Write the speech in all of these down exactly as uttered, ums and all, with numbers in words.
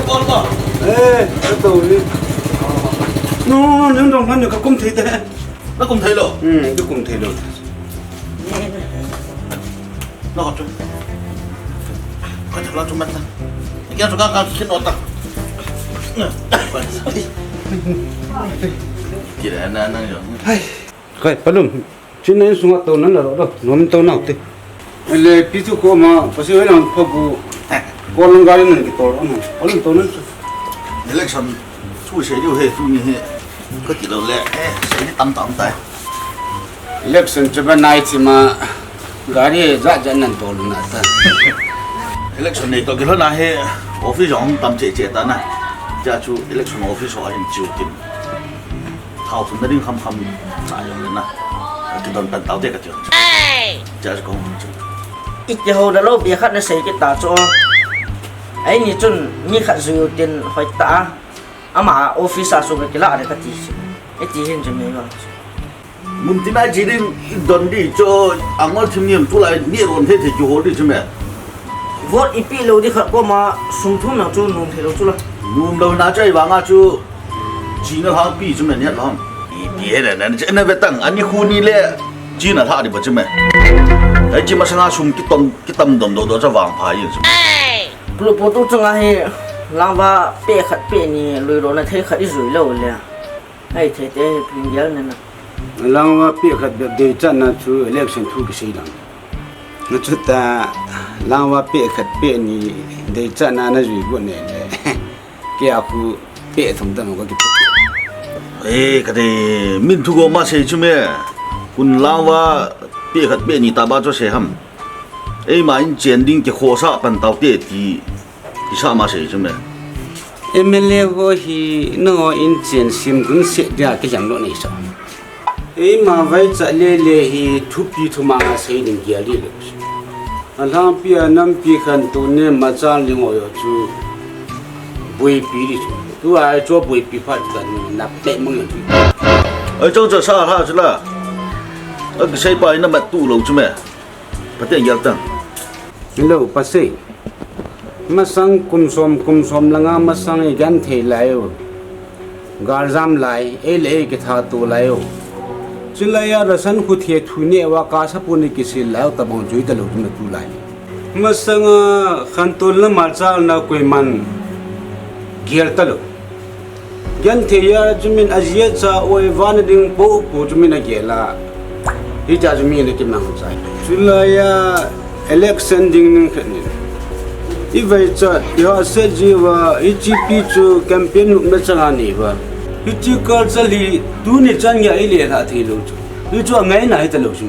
Kon ko. Eh, ka to ni. No, no, no, no, no, ka kum thei te. Na kum thei lou. Hmm, ka kum thei lou. Na ko tu. Ka tu la tu mat na. Ka tu ka ka kin ota. Kira na na yo. Hai. Kai, palum. Chin na insunga tou nan la lo, nom tou nau te. Le pi tu ko ma, pasi wei lang phagu. Ko lang gari nan ki tol, ano. Palum tou nan su. Election, chu sei diu he, chu ni he. Ka ti lou le, eh, sei ni tam tam tai. Election chu ba nai chi ma, gari ja ja nan tol na ta. Election nei to ki lo na he, office jong tam che che ta na. Ja chu election office ho hin chiu tin. Thao thum na ding kham kham cha jong le na. Kidon pan tau te ka ti. Cha ko chu. I kihou da lou bia khat na sei kit ta chu. Eini chun mi khat jui u tin hoi ta a. Ama office a sung ka kila de ka ti chu. I ti hin chu mi ba. Mun tin a ji ding i don di chu, angol thim niam tu lai ni ron the the ju ho di chu me. Vote i pi lou di khat ko ma sum thum na chu nom thei lou chu la. Nom lou na chai vang a chu. China lhangpi chu me niat lhang. Ipi he le nan che na ve tang, ani khu ni le China lha di ba chu me. Ai chi masanga sum kitom, kitam dom do do cha vang pha yin chu. Pulu pu tu chunga hi langva pe khat pe ni lui ro na thei khat i jui lou le. Ai thei te hi pin gel na na. Langva pe khat be dei cha na chu election thu ki sei dang. Na chu ta langva pe khat pe ni dei cha na na jui go ne le. Kei a khu pe thum ta nung ka kipe. Eh, ka dei, min thu go ma sei chu me. Kun langva pe khat pe ni ta ba chu sei ham. Eima in chen ding kikhosa pan tau te ti, kisa ma sei chu me. M L A ho hi nangho in chen sim dun se dia kilam lou nei sa. Eima vaicha lele hi thupi thuma nga sei ding kia di lou. Alhangpi a nampi khantou ne machal ling o yo chu boipi di chu. Tu a chu boipi phat kan na pe mang yo chu. Ai chong cha sa lha chu la. A kisei pa ina mat tu lou chu me. Pateng gel tang. Hello, Pasei. Masang kum som, kum som langa masang i genthei lai u. Galjam lai, ei le ei kithat to lai u. Chulai a rasan khu the thu ne wa ka sapu ni kisil lai u tabang jui talou tu na tu lai. Masanga khantou le machal na koiman gel talou. Genthei a chu min a jia cha oi vana ding po po chu min a gel a. Hicha chu min a kimang chai. Chulai a election ding ning khat ni. I vaicha, i hahsat ji uva, hiche pi chu campaign nupna chang a nei uva. Hiche culture hi tuni chan geiya i le lha thei lou chu. Hichu angaina hi talou chu.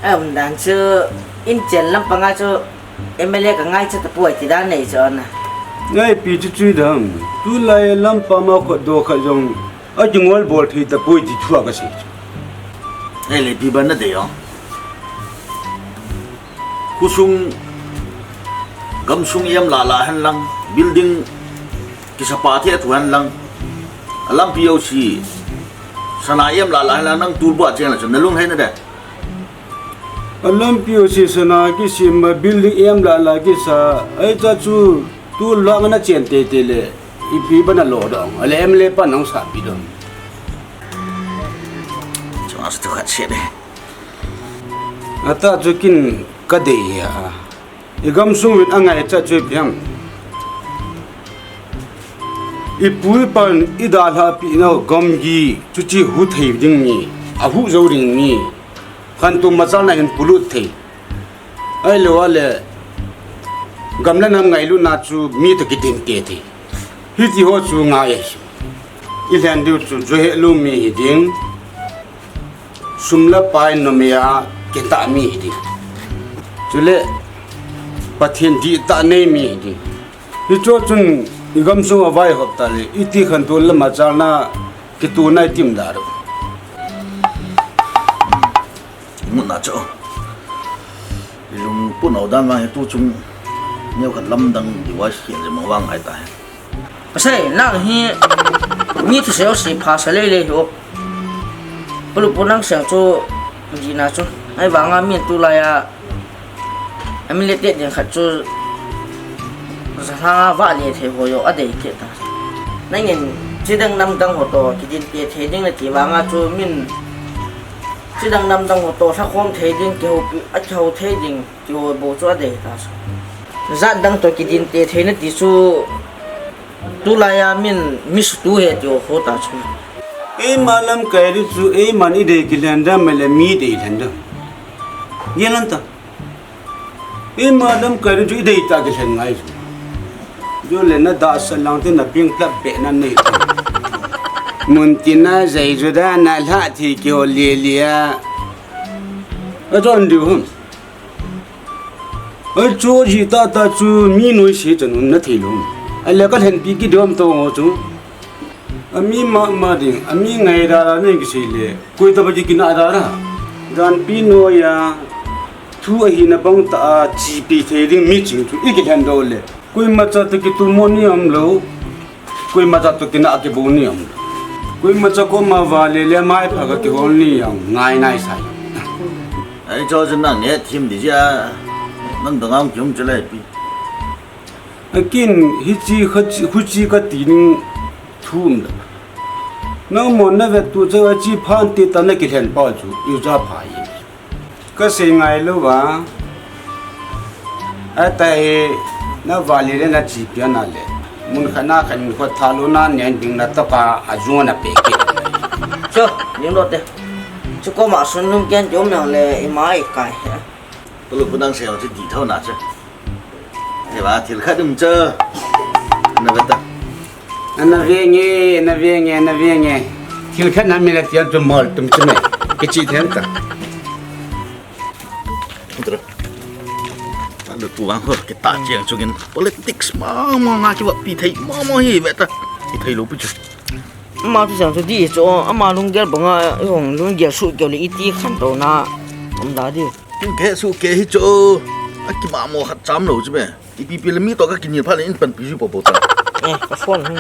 A umdan chu in chen lampanga chu M L A ka ngaicha tapoi ti dan nei chu na. Ngaipi chu chu dang. Tulai lampam a khut do khat jong a kingol bol thei tapoi ti thu a ka sei chu. Ei le pi ban na dei o. Khosung gamsung iam lala hen lang, building kisapa the thu hen lang. A lampi o si sana iam lala hen lang nang tulbua cheng la chu na lung hen na de. A lampi o si sana kisem a building em lala kisa, ai cha chu tu lang na chen teitei le, ipi ban a lo dong, a le M L A pan hung sapi dong. Chua chu tu khat se de. Ata chu kin ka dei a. I gamsung uvin angaicha chu ipi ham. I pu i pan i dalhapina gamgi chuche hu thei ding mi, a hu jou ding mi. Khantou machal na hin polut thei. Ahilou le, gam le nam ngailutna chu mi toh kidin teitei. Hiti ho chu ngai ahi. I lhen diu chu johe lou mi hi ding. Sum le pai nomia kitah mi hi ding. Chule, Pathen dihtah nei mi hi ding. Hichu chun i gamsung a vaihop ta le, iti khantou le machal na kitu nai tim da ro. Mutna chu. Lung pun au dan vang hi tu chung neo khat lamdang di wa hian le mang vang ai ta. Pasai, nang hi mi thusei u si pha sa lei lei hi o. Pulu pu nang seng chu jina chu. Ahivanga mi tulai a M L A te ding khat chu Jalhang a vale thei ho jong adei kit ta. Nangin chidang namdang ho toh kidinte thei ding nati vanga chu min chidang namdang ho toh lhakhom thei ding, kihoupi, akihou thei ding ti ho bou chu adei ta chu. Jat dang toh kidinte thei nati chu tulai a min mi sutu ahi ti ho kho ta chu. Eima lamkai ding chu eiman idei kilhen dam le mi dei lhen dam. Nge lan ta. Eima lamkai ding chu idei tah kilhen ngai chu. Jole na dahsah lang te na ping plap be na nei chu. Muntina jai ju da na lha thi kihol le le a. Ajon diu hum. Ai chu ji tah tah chu mi noise chan um na thei lou. Ai le ka lhenpi kit diu ham to chu. Ami mama ding, ami ngai rara nei kisei le, koi tobang kikinah rara. Janpi noiya, thu ahina bang tah a, chepi thei ding mi ching chu, ikilhen doh le. Koimacha toh kitumo ni umlou, koimacha toh kinah kibou ni umlou. Koimacha koma vale le maipha kakihol ni jong, ngai nai sai. Ai chu chu nang neh thim di jia, nang dong ang kium chu le pi. Akin, hichi, khachi, huchi kati ding thu umlou. Nangma na vet tu chu achi phan ti tah na kilhen pa chu, ija pha hi. Kasei ngai lou va. Atai, na vale le na chepi ana le. Mun khat na khat in kho tha lou na nen ding na toh ka ajun a pe kit. Chu, ning lo te. Chu koma sun lum ken jom nang le ima ikai. Tulu pu nang sei chu di thou na chu. Ni va thil khat um chu. Na ve ta. Ana ve nge, ana ve nge, ana ve nge. Thil khat na mi la tiang chu mol tum chu me. Kichi then ta. Tulu pu vang ho kita chiang chu ngin politics mama nga kiva pi thei mama hi ve ta. Pi thei lou pi chu. Ama tu sang chu di chu, ama lunggel banga, i hong lunggel su keu le iti khantouna, um da di. Kin ke su ke hi chu, a kimamo khat cham lou chu be. Ipi pi le mi toh ka kinil pha le in panpi ju popo ta. Eh, ka phone hi.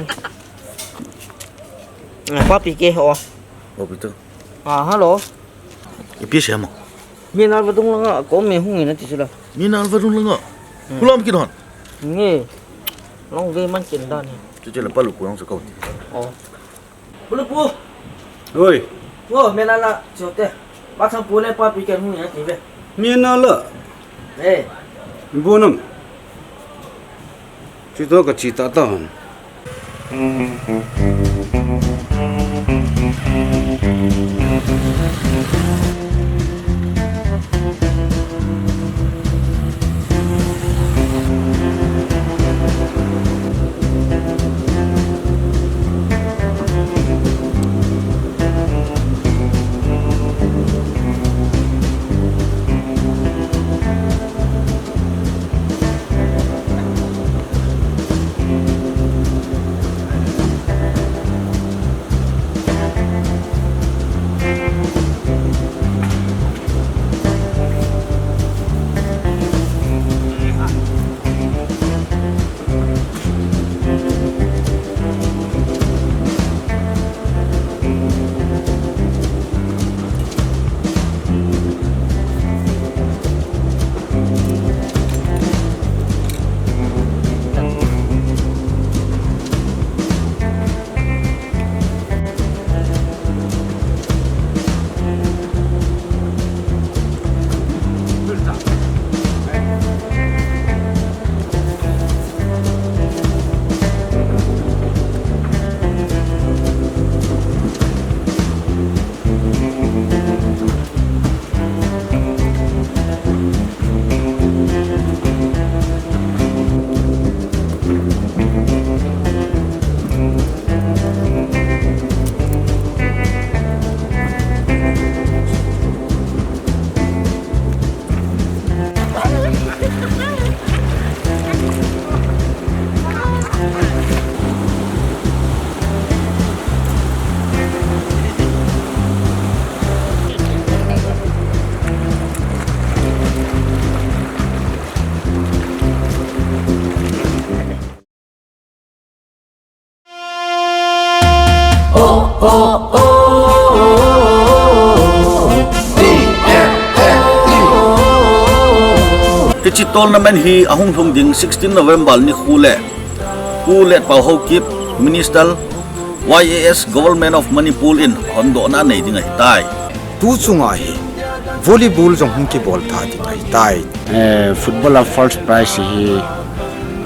Eh, papi ke ho. Papi tu. Ah, hello. Ipi se mo. Mi nal vadung langa, ko me hung ina ti sila. Mi nal vadung langa. Hmm. Kulam ki don. Nge. Long ve man kin dan ni. Chu chu la palu pu long chu ko ti. Oh. Palu pu. Oi. Wo, me nal la, chu te. Ba thang pu le papi ke hung ina ti ve. Mi nal la. Eh. Bu nam. Chuto ka chi ta ta hon. Hiche tournament hi ahung lhung ding sixteen November nikho le Pu Letpao Haokip, Minister, Y A S, Government of Manipur in hondohna nei ding ahitai. Tu chunga hi volleyball jong hung kibol tha ding ahitai. Eh, football a first prize hi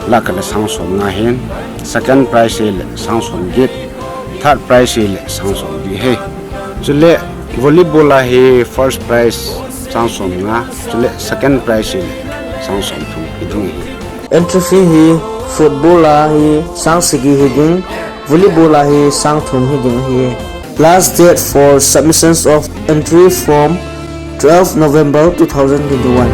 lakh khat le sang som nga ahin, second prize hi le sang som get, third prize hi le sang som get ahi. Chule volleyball a hi first prize sang som nga, chule second prize hi le sang som thum hiding ahi. Entry fee hi football a hi sang sagi hiding, volleyball a hi sang thum hiding ahi. Last date for submissions of entry form, twelve November two thousand twenty-one.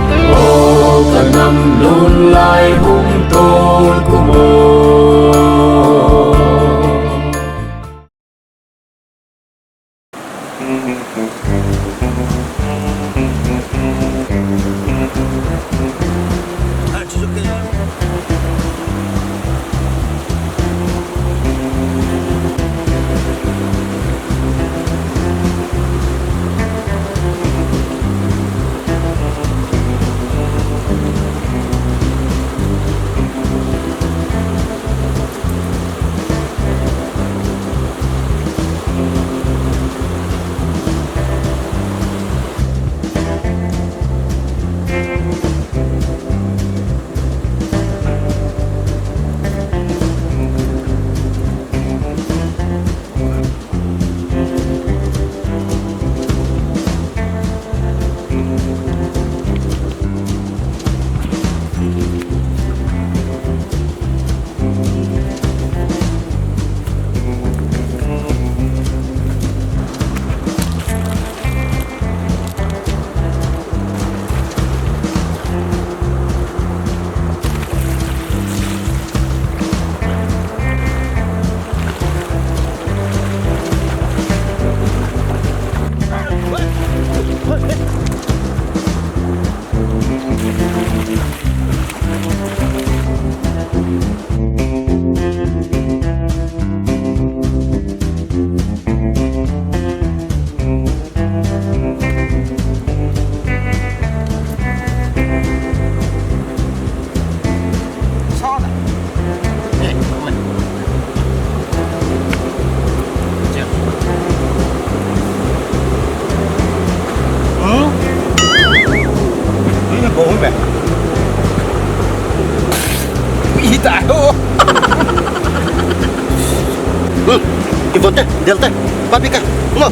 Ivon te, del te, papi ka, mo.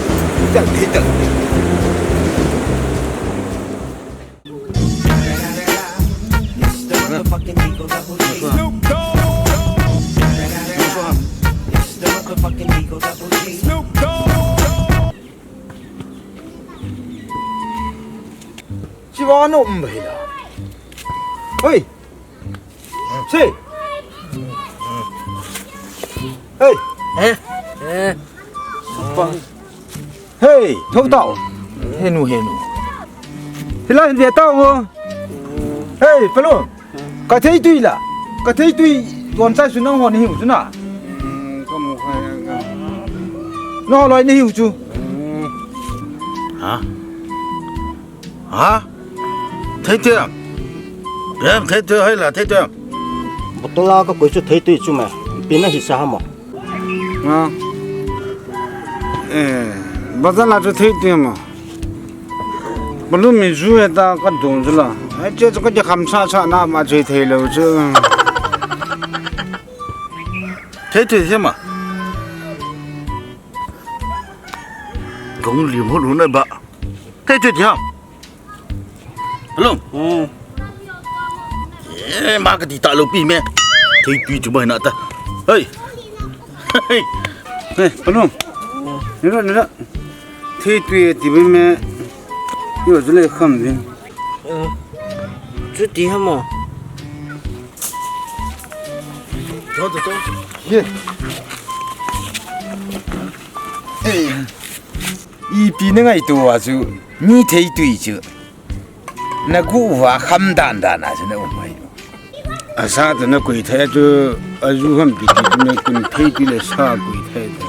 Del, del. Chiva no umba hila. Oi. Sei. Hei. Eh. Eh. Apa. Hei, thou tao. Henu, henu. Hila hin ve tao ngo. Hei, palo. Ka theitui la. Ka theitui. Tuan chai su nang ho ni hiu chu na. Hmm, ka mu khai ka. No loi ni hiu chu. Hmm. Ha? Ha? Theitui am? Em, theitui hoi la, theitui am? Bottle a ka koi chu theitui chu me. Pina hi sa ha mo. Ha? Eh, bazar la chu theitui mo. Balloon mi ju heta ka dong chu la. Ai che chu ka je kham sa sa na ma che thei lo chu. Theitui se ma. Kong lim ho lu na ba. Theitui ti ha. Hello. Hmm. Eh, ma ka ti ta lo pi me. Theitui chu bai na ta. Hei. Hei. Hei, panu. Ni ra, ni ra. Theitui ti bai me. Yo, chu le kham din. Eh. Chu ti ha mo. Cho, cho, cho. Ye. Hei. Ipi na ngaito a chu, mi theitui chu. Na gu uva kham dan dan a chu na um mai. Asa ta na koi thei chu, a ju ham pi ti na kun theitui le sa koi thei ta.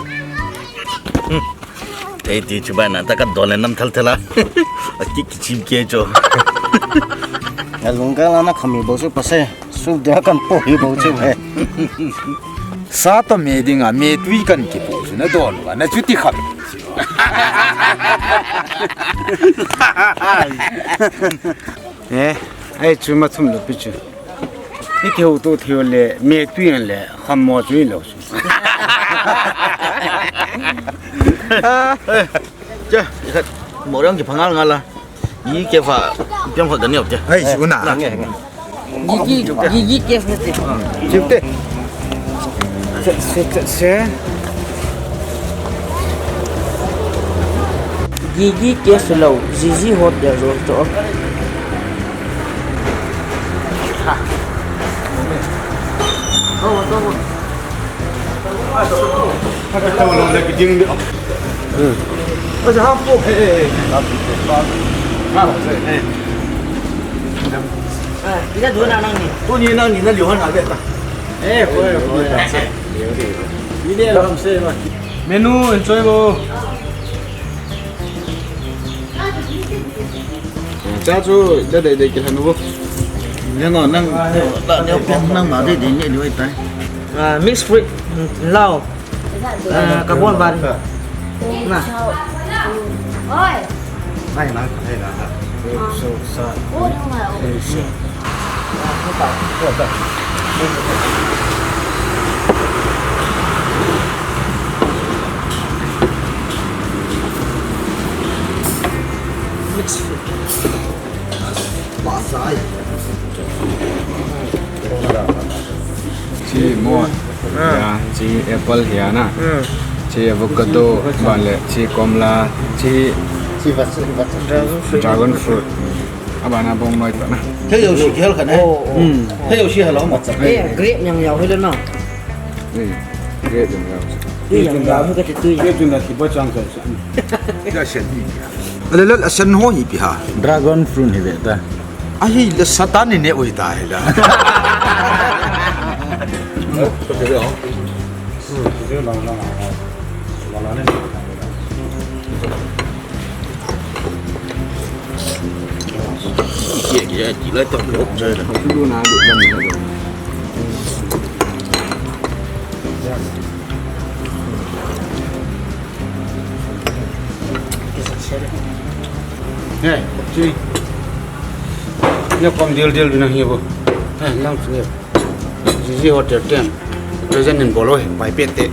Theitui chu bai na ta ka don le nam thal thal a. A ki ki chim ke cho. Nalunggel a nakham hi bou chu pasai, sudia kanpo hi bou chu he. Sa toh me dinga metui kan kipo chu nadon uva, nachuti kham. Eh, ahi chu mathum lou pi chu. Hiti ho toh thei le, metui le, khammo chu hilou chu. Che, ikhat, morang kiphangal ngal a. Gigi Cafe a, piang khat kani op che. Hai, si una. Na, nge, nge. Gigi, Gigi Cafe te. Chip te. Se, se, se, se. Gigi Cafe lou, Gigi Hotel lou to. Ina dona nang ni. Tuni nang ni na liu han a ve ta. Eh, koi, koi. Ni le lam se ma. Menu enjoy bo. Cha chu, cha dei dei kilhon u. Nang o, nang, ta neo pen nang ma dei dei ni liu tai. Ah, mixed fruit, lau. Ah, kabon ban. Na. Oi. Nai na, nai na. So, sa. Mixed fruit. Chi mo. Ah. Ya, chi apple hi a na. Hmm. Chi avocado, ban le, chi komla, chi dragon fruit. Dragon fruit. Abana bong noi ta na. Thei jouse kihal khat e. Oh, oh. Hmm. Thei jouse hal a um. Eh, grape yang yau hi le na. Hmm. Grape yang yau. Tui yang yau hi kati tui. Grape yang yau hi ba chang sa. Ya sen ni. Ale le, a sen ho hi pi ha. Dragon fruit hi ve ta. Ahi le Satan ni ne oi ta hi la. Kia, kia, ti lai tong lok jai la. Hey, chi. Neo kom dil dil bina hi bo. Hey, nang chi. Gigi Hotel ten. Present in bol o, pai pet te.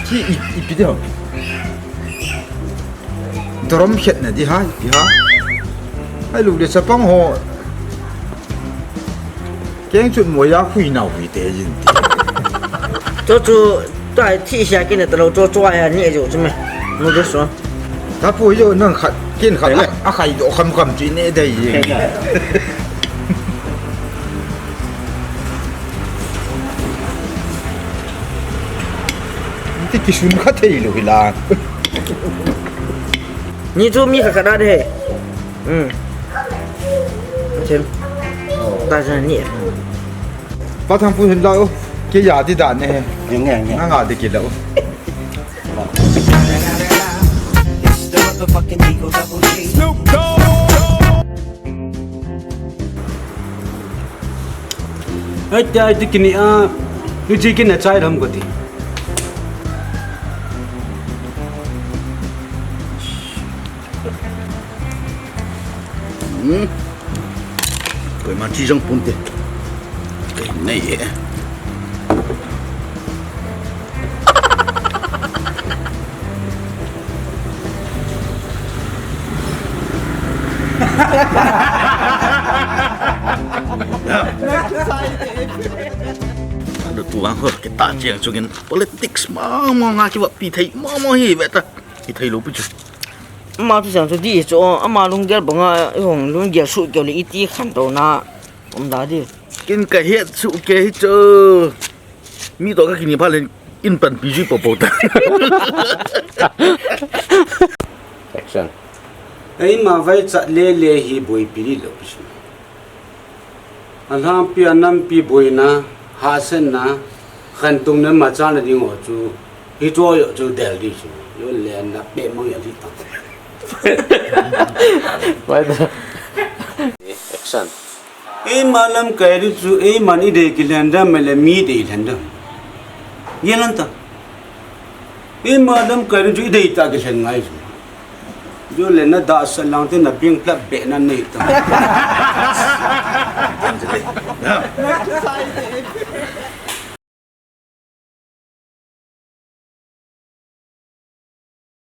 Chi i, ipi de ho. Dorom khet na di ha, ipi ha. Hai lu le chapang ho. Keng chun mo ya hui nau hui te jin ti. Cho chu, tai thi sia kin ta lo, cho cho ya ni jo chu me. Mu de so. Ta pu jo nang khat, kin khat, a khai do kham kham chi ne dei jin. Ti kisun kha thei lo hi la. Ni chu mi kha kha da de. Hmm. Chem. Da jan ni. Pa thang pu hin la o. Ke ya di da ne he. Nge, nge, nge. Nga nga de ki la o. It's the motherfucking Eagle Double G. Snoop Dogg. Ai, te, ai, te kini a, ni chi kin a chai ram ko ti. Hmm. Koima chi jong pum te. Kei nei e. Adu tu ang ho kita chiang chungin politics mama nga kiva pi thei mama hi ve ta. Ki thei lo pi chu. Ama thu sang chu di chu, ama lunggel banga, i hung lunggel suh keu le iti khantouna um da di. Kin ka het suh kei hi chu. Mi to ka kini pha le in pan pi jui popo ta. Action. Eima vaichat lele hi boipi di lo pi chu. Alhangpi anampi boina, hahsatna, khantouna machal na ding ho chu, hicho ho chu del di chu, jon le na pe mang ya di ta. Vai ta. Eima lamkai di chu, eiman idei kilhen dam, le mi dei lhen dam. Yelan ta. Eima lamkai di chu idei ta kilhen ngai chu. Jo le na da sa lang te na ping pla be na nei ta.